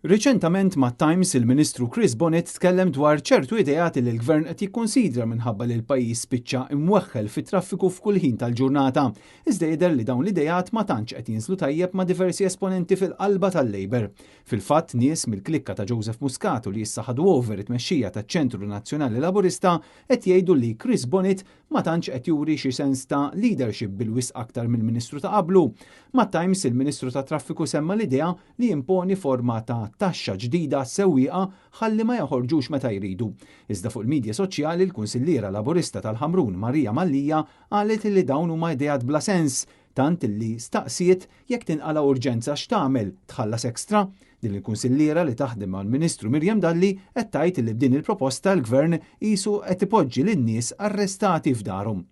Riċentament mat-Times il-Ministru Chris Bonett tkellem dwar ċertu ideat li l-Gvern qed jikkonsidra minħabba li l-pajjiż spiċċa imweħħel fit-traffiku f'kull ħin tal-ġurnata. Iżda jidher li dawn l-ideat ma tantx qed jinżlu tajjeb ma' diversi esponenti fil-qalba tal-Labour. Fil-fatt nies mill-klikka ta' Joseph Muscat u li issa ħadu over it-tmexxija taċ-Ċentru Nazzjonali Laburista qed jgħidu li Chris Bonett ma tantx qed juri xi sens ta' leadership bil-wisq aktar mill-Ministru ta' qablu. Mat-Times il-Ministru tat-Traffiku semma l-idea li jimponi forma ta' taxxa ġdida għas-sewwieqa ħalli ma joħorġux meta jridu. Iżda fuq il-midja soċjali l-Kunsilliera Laburista tal-Ħamrun Maria Mallia qalet li dawn huma ideat bla sens tant li staqsiet jekk tinqala' urġenza x'tagħmel, tħallas extra? Din il-kunsilliera li taħdem mal-Ministru Miriam Dalli qed tgħid li b'din il-proposta l-Gvern qisu qed ipoġġi lin-nies arrestati f'darhom.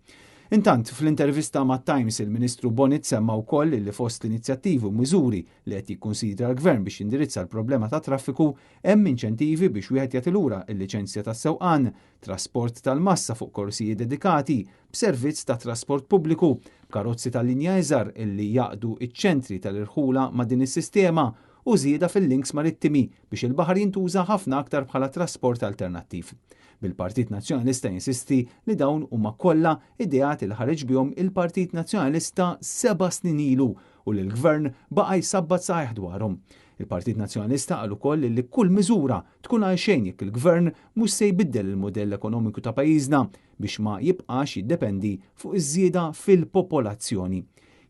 Intant, fl-intervista mat-Times il-Ministru Bonett semma wkoll li fost l-inizjattivi u miżuri li qed jikkunsidra l-Gvern biex jindirizza l-problema tat-traffiku hemm inċentivi biex wieħed jagħti lura l-liċenzja tas-sewqan, trasport tal-massa fuq korsiji dedikati, b'servizz ta' trasport pubbliku, b'karozzi tal-linja iżgħar illi jgħaqqdu ċ-ċentri tal-irħula ma' din is-sistema u żieda fil-links marittimi biex il-baħar jintuża ħafna aktar bħala trasport alternattiv. Bil-Partit Nazzjonalista jinsisti li dawn huma kollha ideat li ħareġ bihom il-Partit Nazzjonalista seba' snin ilu u li l-Gvern baqa' jsabbat saqajh dwarhom. Il-Partit Nazzjonalista qal ukoll li kull miżura tkun għal xejn jekk il-Gvern mhux se jbiddel il-mudell ekonomiku ta' pajjiżna biex ma jibqax jiddependi fuq iż-żieda fil-popolazzjoni.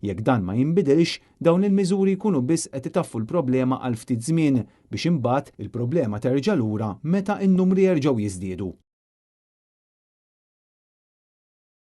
Jekk dan ma jinbidilx, dawn il-miżuri jkunu biss qed itaffu l-problema għal ftit żmien biex imbagħad il-problema terġa' lura meta n-numri jerġgħu jiżdiedu.